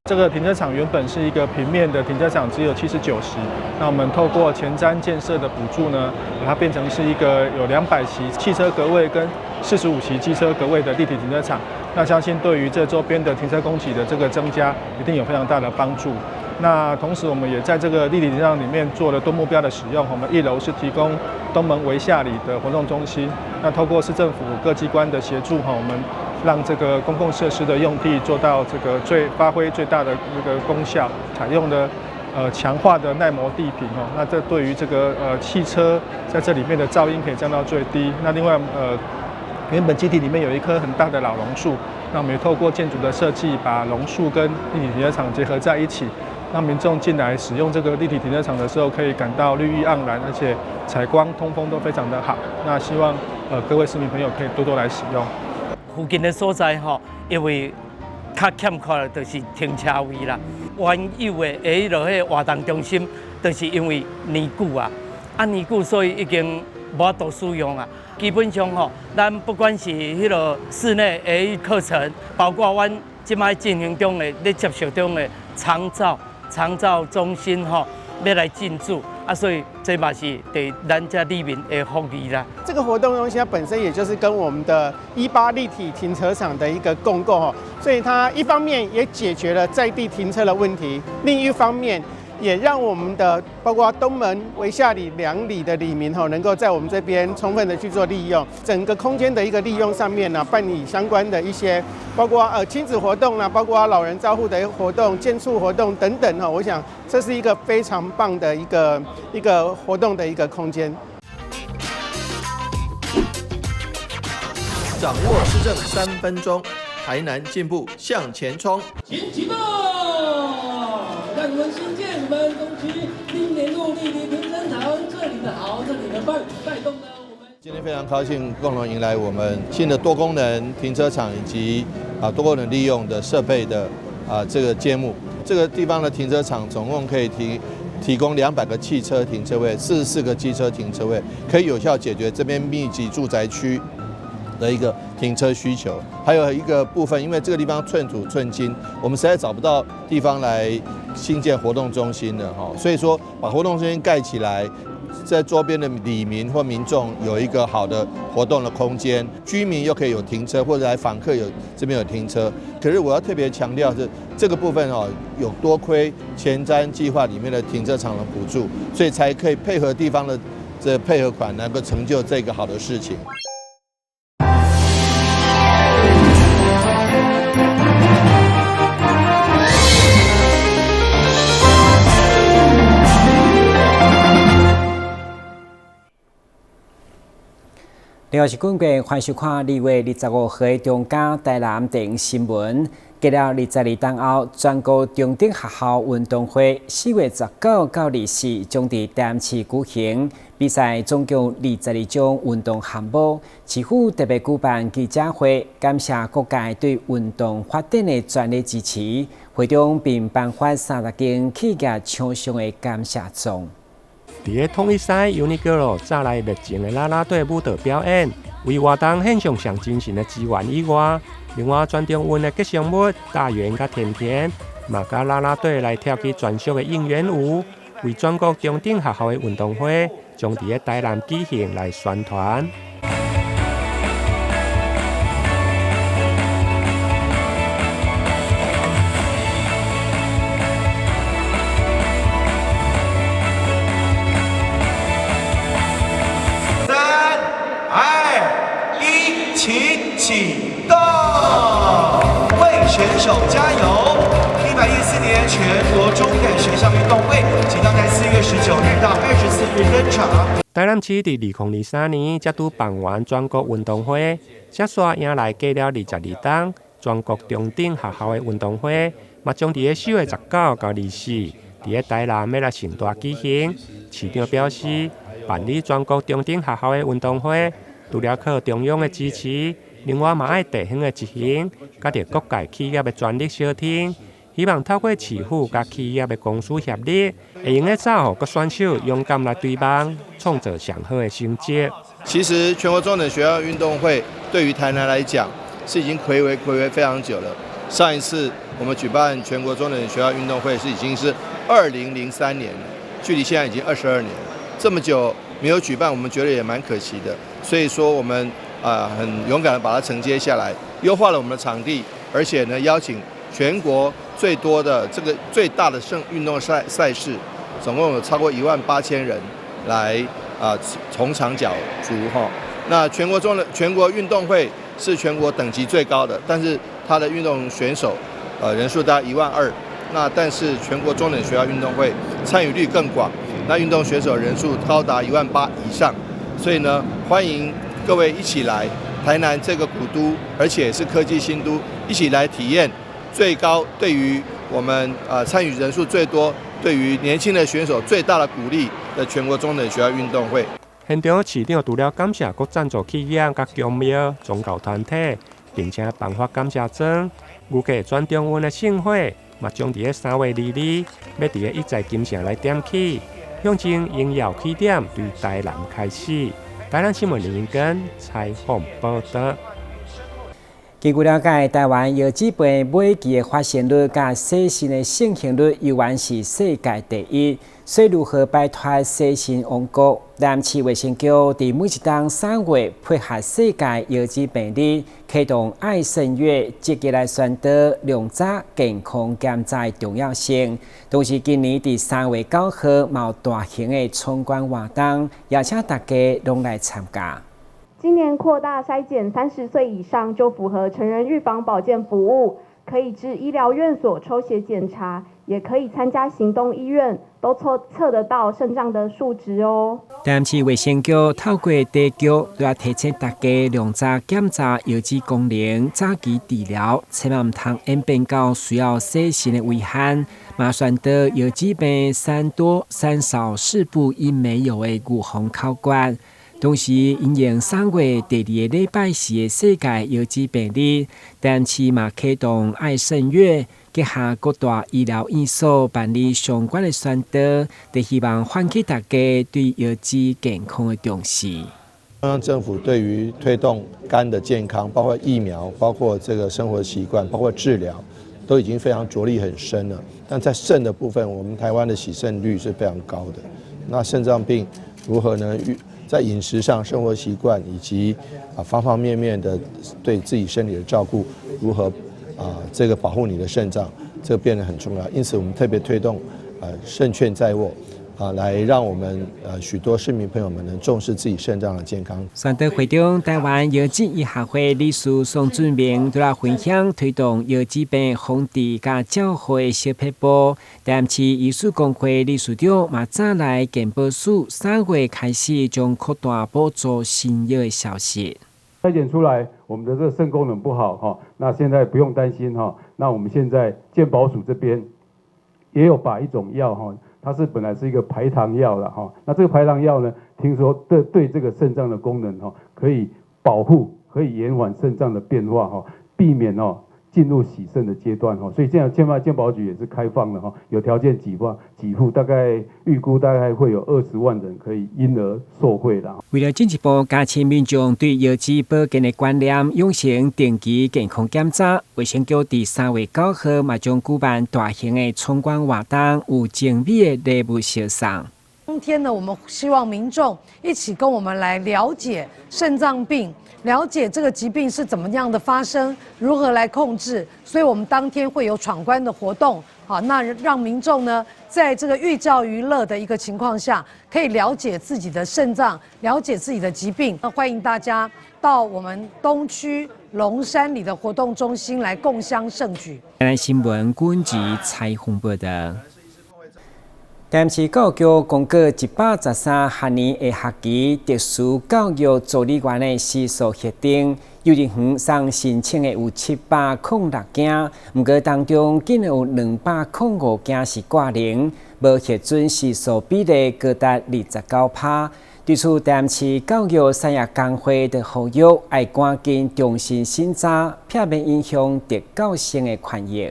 這個停車場原本是一個平面的停車場，只有79席。那我們透過前瞻建設的補助呢，把它變成是一個有200席汽車格位跟45席機車格位的立體停車場。那相信對於這周邊的停車供給的這個增加，一定有非常大的幫助。那同時，我們也在這個立體停車場裡面做了多目標的使用。我們一樓是提供東門圍下里的活動中心。那透過市政府各機關的協助，哈，我們讓這個公共設施的用地做到這個最發揮最大的那個功效，採用的強化的耐磨地坪哦，那這對於這個汽車在這裡面的噪音可以降到最低。那另外原本基地裡面有一棵很大的老榕樹，那我們也透過建築的設計，把榕樹跟立體停車場結合在一起，讓民眾進來使用這個立體停車場的時候，可以感到綠意盎然，而且採光通風都非常的好。那希望各位市民朋友可以多多來使用。附近的所在吼，因為較欠缺的就是停車位啦。原有的彼個活動中心，就是因為年久啊，年久所以已經無法度使用啊。基本上吼，咱不管是彼個室內的課程，包括阮這擺進行中的、咧接受中的長照中心吼，欲來進駐。啊，所以這嘛是對咱這里民的福利啦。這個活動中心它本身也就是跟我們的18立體停車場的一個共構吼，所以它一方面也解決了在地停車的問題，另一方面也讓我們的包括東門、圍下里兩里的里民吼，能夠在我們這邊充分的去做利用，整個空間的一個利用上面呢，辦理相關的一些，包括親子活動啦，包括老人照護的活動、健促活動等等哈，我想這是一個非常棒的一個活動的一個空間。掌握市政3分鐘，台南進步向前衝。請啟動，讓我們新建我們東區新年路立體停車場，這裡的好，這裡的棒，帶動了我們。今天非常高興，共同迎來我們新的多功能停車場以及多功能利用的設備的這個揭幕。這個地方的停車場總共可以提供200個汽車停車位，44個機車停車位，可以有效解決這邊密集住宅區的一個停車需求。還有一個部分，因為這個地方寸土寸金，我們實在找不到地方來興建活動中心了哈，所以說把活動中心蓋起來，在周邊的里民或民眾有一個好的活動的空間，居民又可以有停車，或者來訪客有這邊有停車。可是我要特別強調是這個部分哦，有多虧前瞻計劃裡面的停車場的補助，所以才可以配合地方的這配合款，能夠成就這個好的事情。另外是根據歡迎收看2月25號的中嘉台南電新聞。過了22冬後，全國中等學校運動會4月19到24將佇台南市舉行。比賽總共22種運動項目。市府特別舉辦記者會，感謝各界對運動發展的全力支持。會中並頒發30間企業獎賞的感謝狀。佇咧統一賽，UNIQLO 炸來熱情的啦啦隊舞蹈表演，為活動獻上上精神的支援以外，另外全中運的吉祥物大圓佮甜甜，嘛佮啦啦隊來跳起專屬的應援舞，為全國中等學校的運動會將佇咧台南舉行來宣傳。 3、2、1，請啟動！為選手加油！114年全國中等學校運動會即將在4月19日到24日登場。台南市佇2023年才拄辦完全國運動會，才煞迎來過了22冬全國中等學校的運動會，嘛將佇咧4月19到24，佇咧台南欲來盛大舉行。市長表示，辦理全國中等學校的運動會，除了靠中央的支持，另外嘛愛地方的執行，佮著各界企業的全力相挺，希望透過市府佮企業的公私協力，會用得走予閣選手勇敢來追夢，創造上好的成績。其實全國中等學校運動會對於台南來講，是已經睽違非常久了。上一次我們舉辦全國中等學校運動會是已經是2003年了，距離現在已經22年了，這麼久沒有舉辦，我們覺得也蠻可惜的。所以說，我們啊很勇敢的把它承接下來，優化了我們的場地，而且呢邀請全國最多的這個最大的勝運動賽事，總共有超過1萬8千人來啊從場角逐哈。那全國中的全國運動會是全國等級最高的，但是它的運動選手人數大概1萬2，那但是全國中等學校運動會參與率更廣，那運動選手人數高達1萬8以上，所以呢，歡迎各位一起來台南這個古都，而且是科技新都，一起來體驗最高對於我們參與人數最多，對於年輕的選手最大的鼓勵的全國中等學校運動會。現場市長除了感謝各贊助企業、佮宮廟、宗教團體，並且頒發感謝狀，預計全中運的聖火嘛將佇咧3月22，欲佇咧一在金城來點起，象徵榮耀起點對台南開始。台南新聞林根採訪報導。根據了解，台灣腰子病尾期的發生率佮洗腎的盛行率，猶原是世界第一。所以，如何擺脫洗腎王國？台南市衛生局佇每一冬3月配合世界腰子病日，啟動愛腎月，積極來宣導量早健康檢查的重要性。同時，今年佇3月9號，嘛有大型的闖關活動，邀請大家攏來參加。今年擴大篩檢，30歲以上就符合成人預防保健服務，可以至醫療院所抽血檢查，也可以參加行動醫院，都測得到腎臟的數值哦。台南市衛生局透過地局來提醒大家，量早檢查腰子功能，早期治療，千萬毋通演變到需要洗腎的危險。嘛宣導腰子病三多三少四不一沒有的預防口訣。同時，因應3月第二个禮拜四的世界腰子病日，台南市嘛啟動愛腎月，結合各大醫療院所辦理相關的宣導，就希望喚起大家對腰子健康的重視。中央政府對於推動肝的健康，包括疫苗，包括這個生活習慣，包括治療，都已經非常着力很深了。但在腎的部分，我們台灣的洗腎率是非常高的。那腎臟病如何呢？在飲食上、生活習慣以及方方面面的對自己身體的照顧，如何這個保護你的腎臟，這個變得很重要。因此，我們特別推動勝券在握啊，來讓我們許多市民朋友們能重視自己腎臟的健康。宣導會中，台灣腰子醫學會理事宋俊明都來分享推動腰子病防治佮照護的小撇步。台南市醫師公會理事長嘛早來健保署3月開始將擴大補助新藥的消息。篩檢出來，我們的這個腎功能不好哈，那現在不用擔心哈。那我們現在健保署這邊也有把一種藥哈，它是本來是一個排糖藥了哈。那這個排糖藥呢，聽說對這個腎臟的功能哈，可以保護，可以延緩腎臟的變化哈，避免哦進入洗腎的階段哈。所以這樣健保局也是開放了哈，有條件給付，大概預估大概會有20萬人可以因而受惠啦。為了進一步加深民眾對腰子保健的觀念，養成定期健康檢查，衛生局佇3月9號嘛將舉辦大型的闖關活動，有精美的禮物相送。當天呢，我們希望民眾一起跟我們來了解腎臟病，了解這個疾病是怎麼樣的發生，如何來控制。所以我們當天會有闖關的活動，好，那讓民眾呢，在這個寓教於樂的一個情況下，可以了解自己的腎臟，了解自己的疾病。那歡迎大家到我們東區龍山里的活動中心來共襄盛舉。台新聞軍事採訪報道。台南市教育局公告113學年下學期特殊教育助理員的時數核定，幼兒園通申請的有706間，毋過當中竟然有205間是掛零，無核准時數比例高達29%。對此，台南市教育產業工會就呼籲，愛趕緊重新審查，避免影響特教生的權益。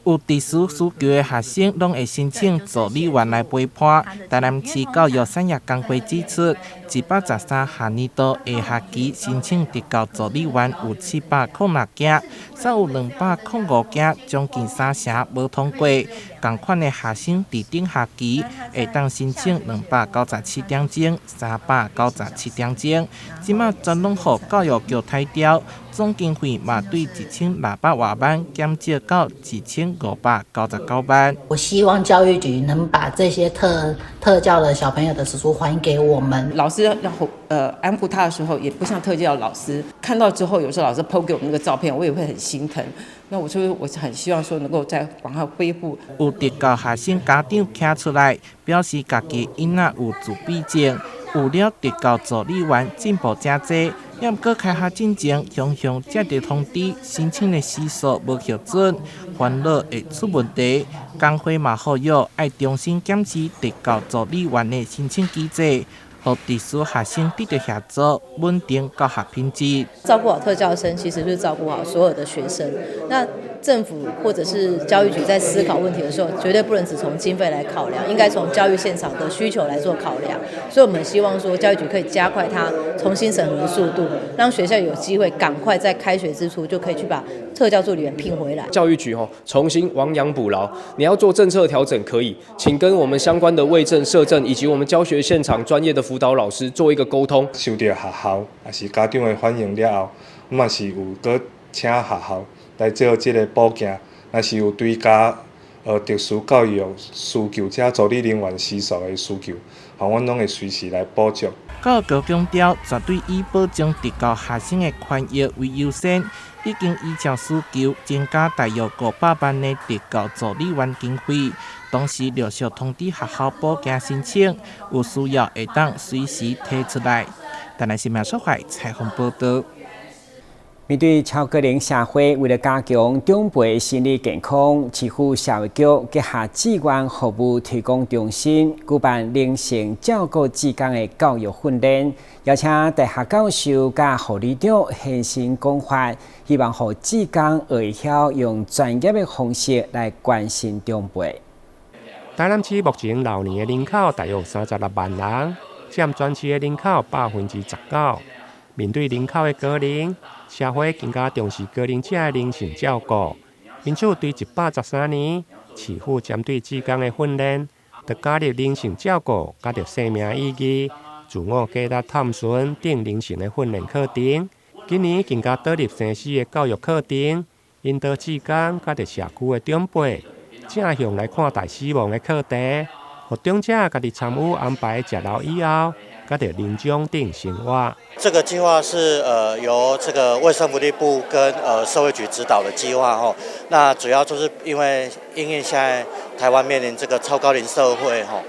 有特殊需求的學生，攏會申請助理員來陪伴。台南市教育產業工會指出，113學年度下學期申請特教助理員有706間，煞有205間，將近三成無通過。仝款的學生佇頂學期會當申請297點鐘、397點鐘。這馬全攏予教育局刣掉，總經費嘛對1600外萬減少到1599萬。我希望教育局能把這些特教的小朋友的時數還給我們。老師要安撫他的時候，也不像特教老師看到之後，有時候老師 PO 給我們那個照片，我也會很心疼。那我就我很希望說能夠再趕快恢復。有特教學生家長站出來表示，家己囡仔有自閉症，有了特教助理員進步誠濟，毋過開學進前，常常接著通知申請的時數無核准，煩惱會出問題。工會嘛呼籲愛重新檢視特教助理員的申請機制，予特殊學生得著協助，穩定教學品質。照顧好特教生，其實就是照顧好所有的學生。那政府或者是教育局在思考問題的時候，絕對不能只從經費來考量，應該從教育現場的需求來做考量。所以，我們希望說，教育局可以加快它重新審核的速度，讓學校有機會趕快在開學之初就可以去把特教助理員聘回來。教育局吼，重新亡羊補牢，你要做政策調整可以，請跟我們相關的衛政、社政以及我們教學現場專業的輔導老師做一個溝通。收著學校抑是家長的反映了後，嘛是有閣請學校來做這个補件，若是有追加特殊教育需求者助理人員時數的需求，吼，阮攏會隨時來補足。教育局強調，絕對以保障特教學生的權益為優先，已經依照需求增加大約500萬的特教助理員經費，同時陸續通知學校補件申請，有需要會當隨時提出來。台南新聞小懷採訪報導。面對超高齡社會，為了加強長輩心理健康，市府社會局結合志願服務推廣中心舉辦靈性照顧志工的教育訓練，邀請大學教授佮護理長現身講法，希望予志工會曉用專業的方式來關心長輩。台南市目前老年的人口大約36萬人，佔全市的人口19%。面對人口的高齡，社會更加重視高齡者的靈性照顧。因此，對113年，市府針對志工的訓練，就加入靈性照顧，佮著生命意義、自我價值探尋等靈性的訓練課程。今年更加導入生死的教育課程，引導志工佮著社區的長輩正向來看待死亡的課題，予長者家己參與安排食老以後，佮著臨終等生活。這個計劃是由這個衛生福利部跟社會局指導的計劃吼。那主要就是因為因應現在台灣面臨這個超高齡社會吼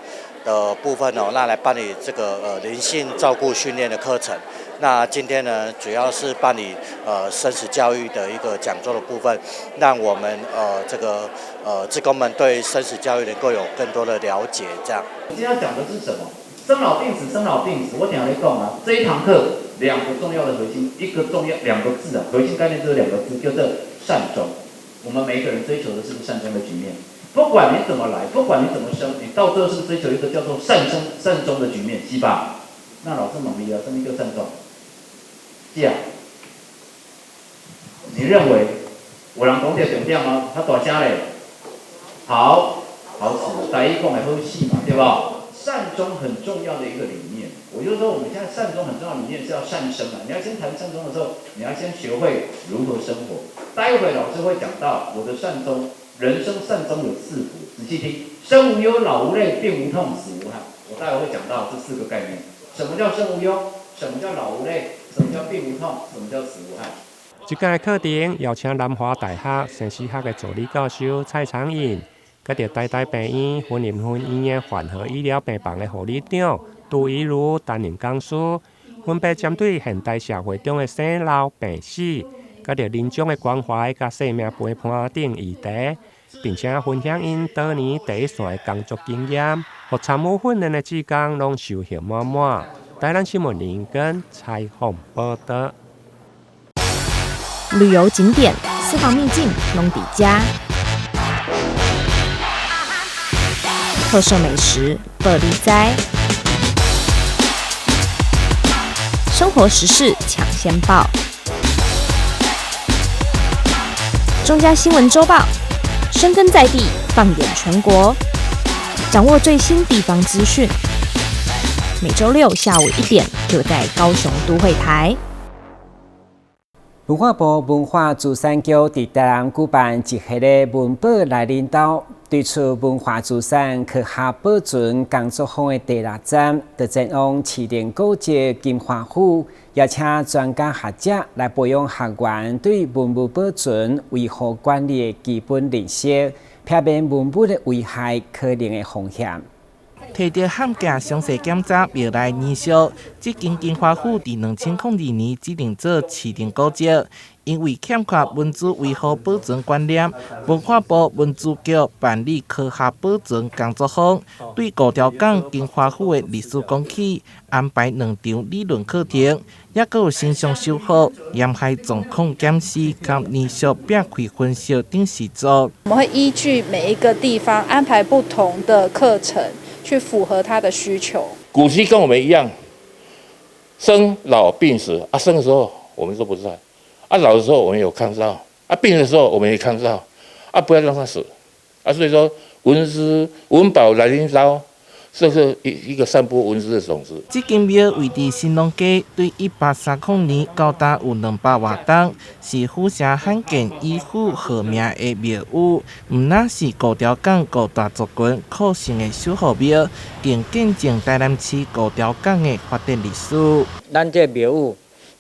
的部分哦，那來辦理這個靈性照顧訓練的課程。那今天呢，主要是辦理生死教育的一個講座的部分，讓我們這個志工們對生死教育能夠有更多的了解。這樣。今天要講的是什麼？生老病死，生老病死。我等下來講啊，這一堂課兩個重要的核心，一個重要兩個字啊，核心概念就是兩個字，叫做善終。我們每一個人追求的是不是善終的局面？不管你怎麼來，不管你怎麼生，你到最後是追求一個叫做善生善終的局面，是吧？那老師問你啊，什麼叫善終？是啊，你認為有人講這個重點嗎？較大聲咧，好，好死，台語講的好死嘛，對吧？善終很重要的一個理念，我就說我們現在善終很重要的理念是要善生啊。你要先談善終的時候，你要先學會如何生活。待會老師會講到我的善終，人生善終有四福，仔細聽：生無憂、老無累、病無痛、死無憾。我待會會講到這四個概念。什麼叫生無憂？什麼叫老無累？什麼叫病無痛？什麼叫死無憾？這屆課程邀請南華大學生死學的助理教授蔡長穎，佮著台大病院雲林分院的緩和醫療病房的護理長杜怡如擔任講師，分別針對現代社會中的生老病死，佮著臨終的關懷佮生命陪伴等議題，並且分享𪜶多年第一線的工作經驗，予參與訓練的志工攏收穫滿滿。台南新聞林根採訪報導。旅遊景點、私房秘境，攏佇遮。特色美食報你知，生活時事搶先報，中嘉新聞週報，深耕在地，放眼全國，掌握最新地方資訊。每週六下午1點，就在高雄都會台。文化部文化資產局佇台南舉辦一系列文保來恁兜，推出文化資產科學保存工作坊的第六站，就前往士林古蹟金華府，邀請專家學者來培養學員對文物保存、維護管理的基本認識，避免文物的危害可能的風險。提著譀鏡詳細檢查廟內泥燒，這間金華府佇2002年指定做市定古蹟，因為欠缺文資維護保存觀念，文化部文資局辦理科學保存工作坊，對五條港金華府的歷史講起，安排兩場理論課程，抑閣有形象修復、鹽害狀況檢視佮泥燒壁開分析等實作。我們會依據每一個地方安排不同的課程。去符合他的需求。古蹟跟我們一樣，生老病死啊，生的時候我們都不在，啊老的時候我們有看到，啊病的時候我們也看到，啊不要讓他死，啊所以說文資文保來臨刀，這是一個散播文資的種子。這間廟位佇新農街，對1830年到今有200外冬，是府城罕見以府號名的廟宇，毋但是五條港五大族群靠聖的守護廟，更見證台南市五條港的發展歷史。咱這廟宇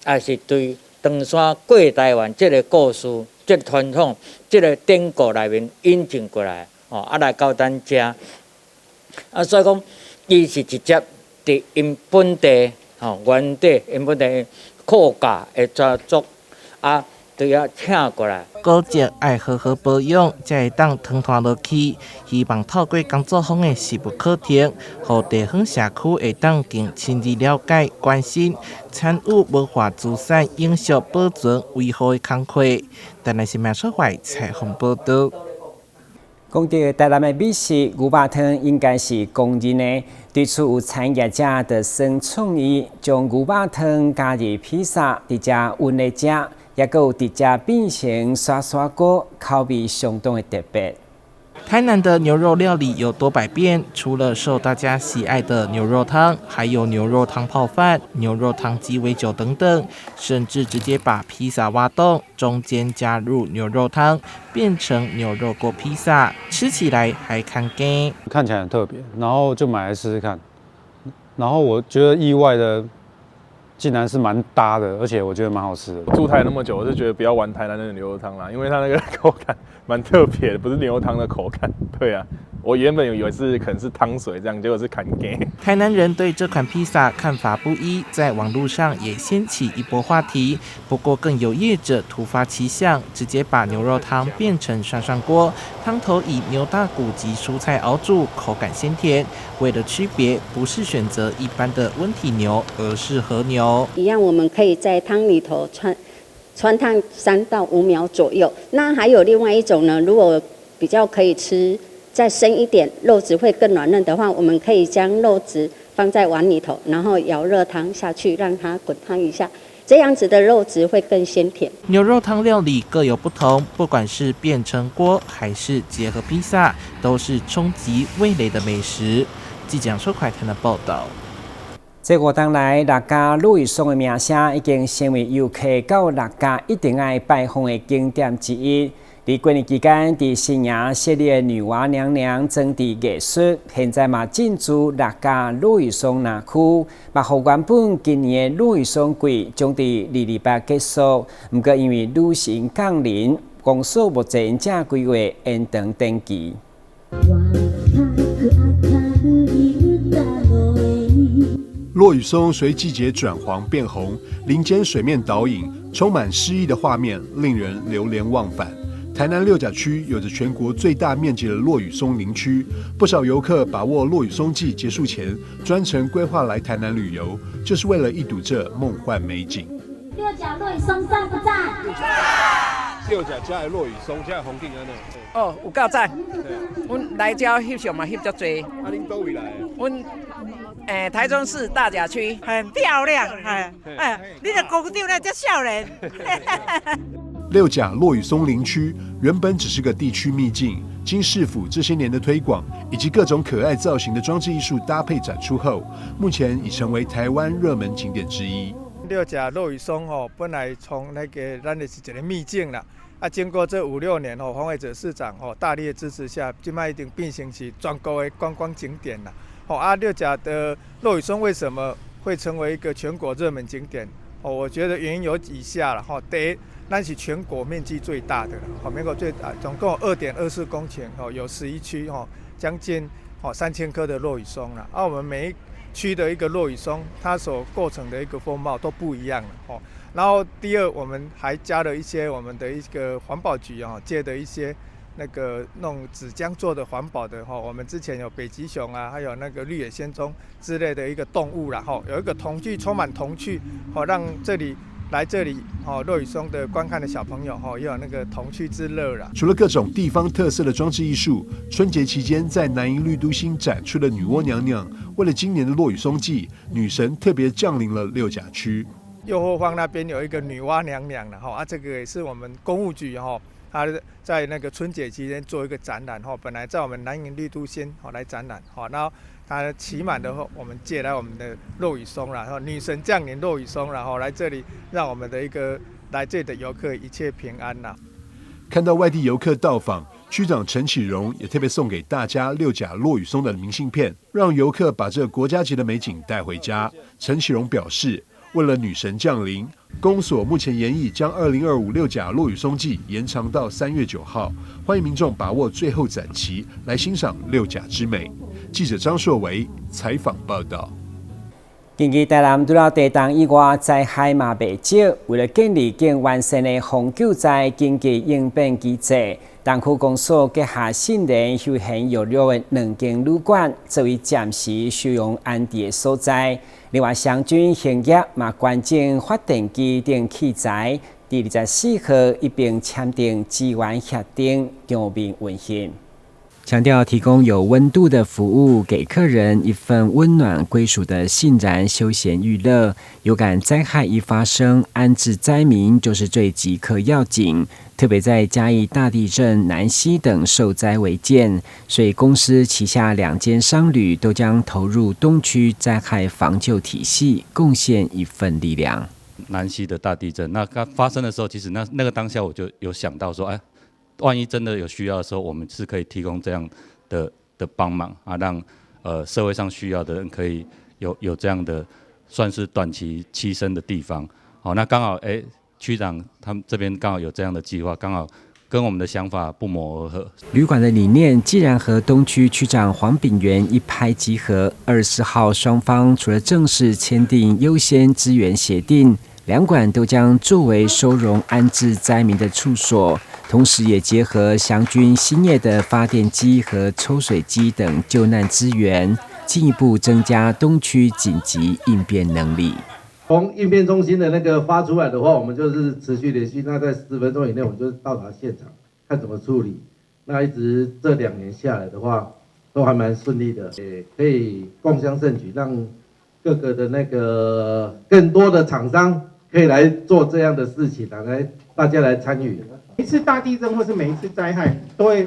也是對唐山過台灣這個故事、這個傳統、這個典故內面引進過來，哦，啊來到咱遮。啊，所以講，伊是直接佇𪜶本地吼原地𪜶本地客家的家族啊，對遐請過來。古蹟愛好好保養，才會當傳傳落去。希望透過工作坊的實務課程，予地方社區會當更深入了解、關心、參與文化資產永續保存維護的工課。台南新聞出懷採訪報導。講到台南的美食，牛肉湯應該是公認的。對此有餐業者就耍創意，將牛肉湯加入披薩，直接溫來食，抑閣有直接變成涮涮鍋，口味相當的特別。台南的牛肉料理有多百變，除了受大家喜愛的牛肉湯，還有牛肉湯泡飯、牛肉湯雞尾酒等等，甚至直接把披薩挖洞，中間加入牛肉湯，變成牛肉鍋披薩，吃起來還牽羹。看起來很特別，然後就買來試試看，然後我覺得意外的，竟然是蠻搭的，而且我覺得蠻好吃的。住台那麼久，我是覺得不要玩台南的牛肉湯啦，因為它那個口感蠻特別的，不是牛肉湯的口感。對啊，我原本以為是可能是湯水這樣，結果是牽羹。台南人對這款披薩看法不一，在網路上也掀起一波話題。不過更有業者突發奇想，直接把牛肉湯變成涮涮鍋，湯頭以牛大骨及蔬菜熬煮，口感鮮甜。為了區別，不是選擇一般的溫體牛，而是和牛。一樣，我們可以在湯裡頭汆燙3到5秒左右。那還有另外一種呢，如果比較可以吃再深一點，肉質會更軟嫩的話，我們可以將肉質放在碗裡頭，然後舀熱湯下去，讓它滾燙一下，這樣子的肉質會更鮮甜。牛肉湯料理各有不同，不管是變成鍋還是結合披薩，都是衝擊味蕾的美食。記者出快台的報道。這五冬來，六甲落羽松的名聲已經成為遊客到六甲一定愛拜訪的景點之一。佇過年期間，佇新營設立的女媧娘娘裝置藝術，現在嘛進駐六甲落羽松林區，嘛予原本今年的落羽松季將佇228結束。毋過因為女神降臨，公司目前正規劃延長展期。落羽松隨季節轉黃變紅，林間水面倒影，充滿詩意的畫面，令人流連忘返。台南六甲區有着全國最大面積的落羽松林區，不少遊客把握落羽松季結束前，專程規劃來台南旅遊，就是為了一睹這夢幻美景。六甲落羽松讚不讚？讚！六甲遮的落羽松，遮的風景按怎？哦，有夠讚！阮來遮翕相嘛翕足濟。啊，恁佗位來？阮台中市大甲區。很漂亮，哎哎，你的公長呢，遮少年。六甲落羽松林區原本只是個地區秘境，經市府這些年的推廣以及各種可愛造型的裝置藝術搭配展出後，目前已成為台灣熱門景點之一。六甲落羽松哦，本來從那個咱的是一個秘境啦，啊，經過這五六年哦，黃偉哲市長哦大力的支持下，這擺已經變成是全國的觀光景點啦。哦，啊，六甲的落羽松為什麼會成為一個全國熱門景點？哦，我覺得原因有以下啦。吼，第一，咱是全國面積最大的啦，吼，全國最大，總共2.24公頃，吼，有11區，吼，將近吼3000棵的落羽松啦。啊，我們每一區的一個落羽松，它所構成的一個風貌都不一樣了，吼。然後第二，我們還加了一些我們的一個環保局啊借的一些那個弄紙漿做的環保的哈，我們之前有北極熊啊，還有那個綠野仙蹤之類的一個動物啦，吼，有一個童趣，充滿童趣，好讓這裡來這裡哦落羽松的觀看的小朋友吼，也有那個童趣之樂啦。除了各種地方特色的裝置藝術，春節期間在南瀛綠都心展出的女媧娘娘，為了今年的落羽松季，女神特別降臨了六甲區。右後方那邊有一個女媧娘娘了哈，啊，這個也是我們工務局哈，他在那個春節期間做一個展覽哈，本來在我們南瀛綠都心吼來展覽哈，然後它期滿的話，我們借來我們的落羽松然後女神降臨落羽松，然後來這裡讓我們的一個來這裡的遊客一切平安啦。看到外地遊客到訪，區長陳啟榮也特別送給大家六甲落羽松的明信片，讓遊客把這國家級的美景帶回家。陳啟榮表示，為了女神降臨，公所目前研議將2025六甲落羽松季延長到3月9號，歡迎民眾把握最後展期來欣賞六甲之美。記者張碩維採訪報道。近期台南除了地動以外，災害嘛袂少。為了建立更完善的防救災緊急應變機制，東區公所轄下信聯休閒娛樂的兩間旅館作為暫時收容安置的所在。另外，祥軍興業嘛捐贈發電機等器材，佇24號一併簽訂支援協定，場面溫馨。強調提供有溫度的服務，給客人一份溫暖歸屬的信然休閒娛樂。有感災害一發生，安置災民就是最即刻要緊。特別在嘉義大地震、南溪等受災為鑑，所以公司旗下兩間商旅都將投入東區災害防救體系，貢獻一份力量。南溪的大地震，那剛發生的時候，其實那個當下我就有想到說，哎，萬一真的有需要的時候，我們是可以提供這樣的幫忙啊，讓社會上需要的人可以有這樣的算是短期棲身的地方。好，那剛好哎，區長他們這邊剛好有這樣的計劃，剛好跟我們的想法不謀而合。旅館的理念既然和東區區長黃炳元一拍即合，24號雙方除了正式簽訂優先支援協定，兩館都將作為收容安置災民的處所，同時也結合祥軍興業的發電機和抽水機等救難資源，進一步增加東區緊急應變能力。從應變中心的那個發出來的話，我們就是持續聯繫。那在10分鐘以內，我們就到達現場，看怎麼處理。那一直這2年下來的話，都還蠻順利的，也可以共襄盛舉，讓各個的那個更多的廠商可以來做這樣的事情，來大家來參與。每一次大地震或是每一次災害，都會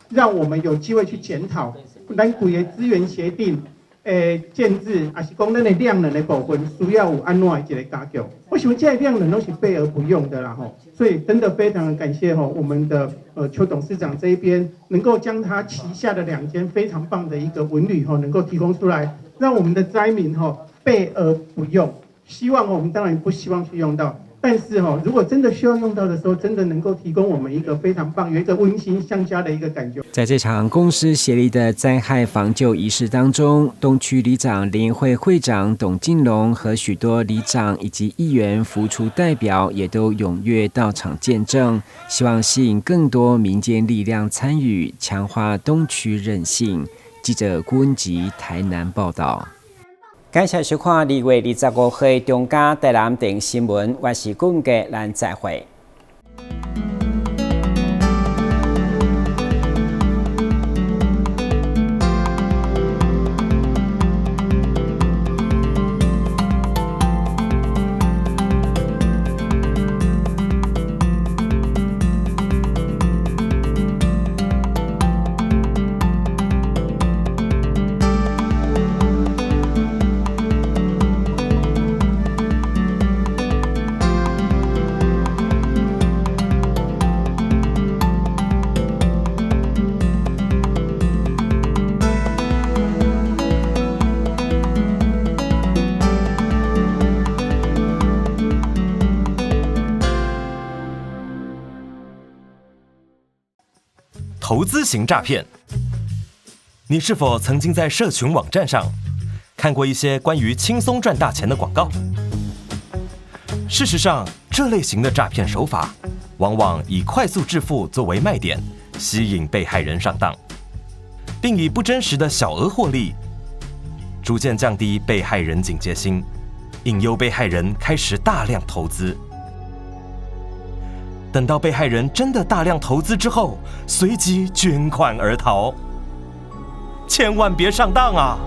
讓我們有機會去檢討咱規个資源協定的建制，抑是講咱的量能的部分需要有按怎的一個加強。我想這個量能攏是備而不用的啦吼，所以真的非常的感謝吼我們的邱董事長這一邊能夠將他旗下的兩間非常棒的一個文旅吼能夠提供出來，讓我們的災民吼備而不用。希望我們當然不希望去用到，但是哈，如果真的需要用到的時候，真的能夠提供我們一個非常棒、有一個溫馨相加的一個感覺。在這場公私協力的災害防救儀式當中，東區里長聯誼會會長董進龍和許多里長以及議員、服處代表也都踴躍到場見證，希望吸引更多民間力量參與，強化東區韌性。記者郭文吉台南報道。感謝收看2月25號中嘉台南電新聞，我是顧杰，咱再會。投资型诈骗。你是否曾经在社群网站上看过一些关于轻松赚大钱的广告？事实上，这类型的诈骗手法往往以快速致富作为卖点，吸引被害人上当，并以不真实的小额获利，逐渐降低被害人警戒心，引诱被害人开始大量投资。等到被害人真的大量投资之后，随即卷款而逃。千万别上当啊！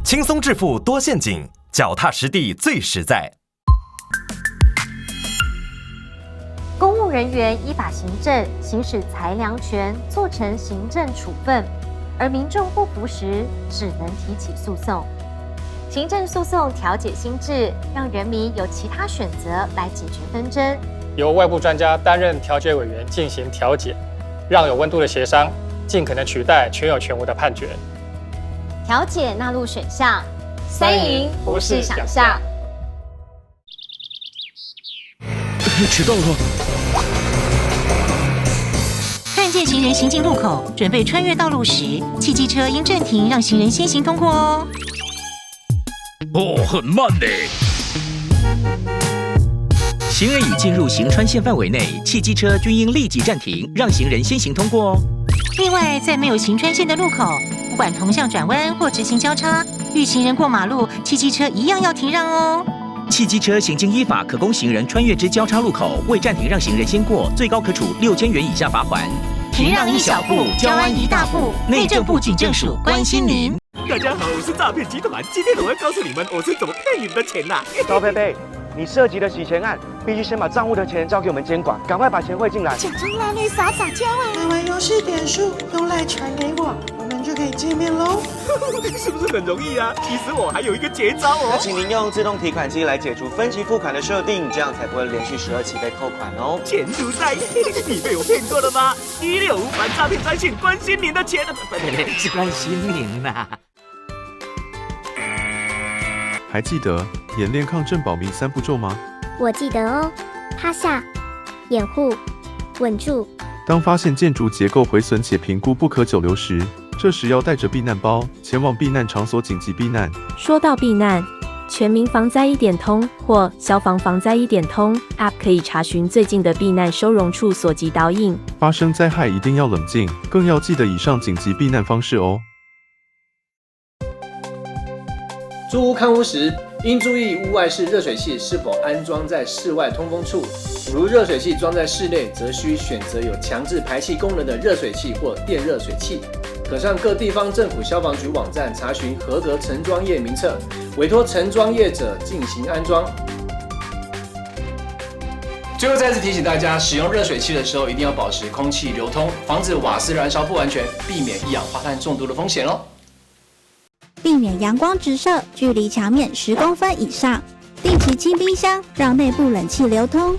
轻松致富多陷阱，脚踏实地最实在。公务人员依法行政，行使裁量权，做成行政处分，而民众不服时，只能提起诉讼。行政诉讼调解新制，让人民有其他选择来解决纷争。由外部专家担任调解委员进行调解，让有温度的协商尽可能取代全有全无的判决。调解纳入选项，三赢不是想象。迟到了。看见行人行进路口，准备穿越道路时，汽机车应暂停，让行人先行通过哦。哦，很慢呢。行人已进入行穿线范围内，汽机车均应立即暂停，让行人先行通过哦。另外，在没有行穿线的路口，不管同向转弯或直行交叉，遇行人过马路，汽机车一样要停让哦。汽机车行经依法可供行人穿越之交叉路口，未暂停让行人先过，最高可处6000元以下罚锾。停让一小步，交安一大步。内政部警政署关心您。大家好，我是诈骗集团，今天我会告诉你们我是怎么骗你们的钱呐。高佩佩，你涉及的洗钱案，必须先把账户的钱交给我们监管，赶快把钱汇进来。假装拉你撒撒娇啊！买完游戏点数用 LINE 传给我，我们就可以见面喽。是不是很容易啊？其实我还有一个绝招哦。那请您用自动提款机来解除分期付款的设定，这样才不会连续12期被扣款哦。钱如在，你被我骗过了吗？165反诈骗专线关心您的钱，不不不，是关心您呐。还记得演练抗震保命三步骤吗？我记得哦，趴下、掩护、稳住。当发现建筑结构毁损且评估不可久留时，这时要带着避难包前往避难场所紧急避难。说到避难，全民防灾一点通或消防防灾一点通 App 可以查询最近的避难收容处所及导引。发生灾害一定要冷静，更要记得以上紧急避难方式哦。租屋看屋时，应注意屋外式热水器是否安装在室外通风处。如热水器装在室内，则需选择有强制排气功能的热水器或电热水器。可上各地方政府消防局网站查询合格承装业名册，委托承装业者进行安装。最后再次提醒大家，使用热水器的时候一定要保持空气流通，防止瓦斯燃烧不完全，避免一氧化碳中毒的风险哦。避免阳光直射，距离墙面10公分以上。定期清冰箱，让内部冷气流通。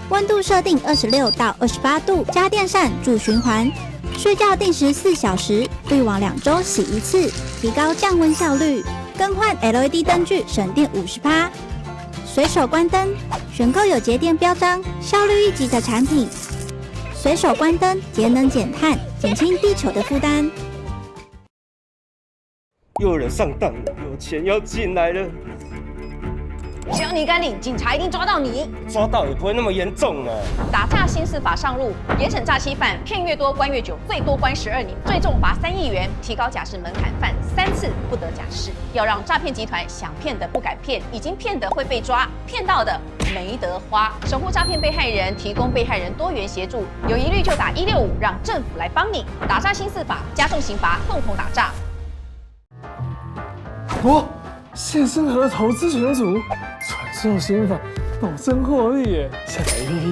温度设定26到28度，加电扇助循环。睡觉定时4小时，滤网2周洗一次，提高降温效率。更换 LED 灯具，省电50%。随手关灯，选购有节电标章、效率一级的产品。随手关灯，节能减碳，减轻地球的负担。又有人上当了，有钱要进来了。只要你敢领，警察一定抓到你。抓到也不会那么严重啊。打诈新司法上路，严惩诈欺犯，骗越多关越久，最多关12年，最重罚3亿元，提高假释门槛，犯三次不得假释。要让诈骗集团想骗的不敢骗，已经骗的会被抓，骗到的没得花。守护诈骗被害人，提供被害人多元协助，有疑虑就打165，让政府来帮你。打诈新司法，加重刑罚，共同打诈。哦，谢生和投资群组传授心法，保证获利耶！下载 APP。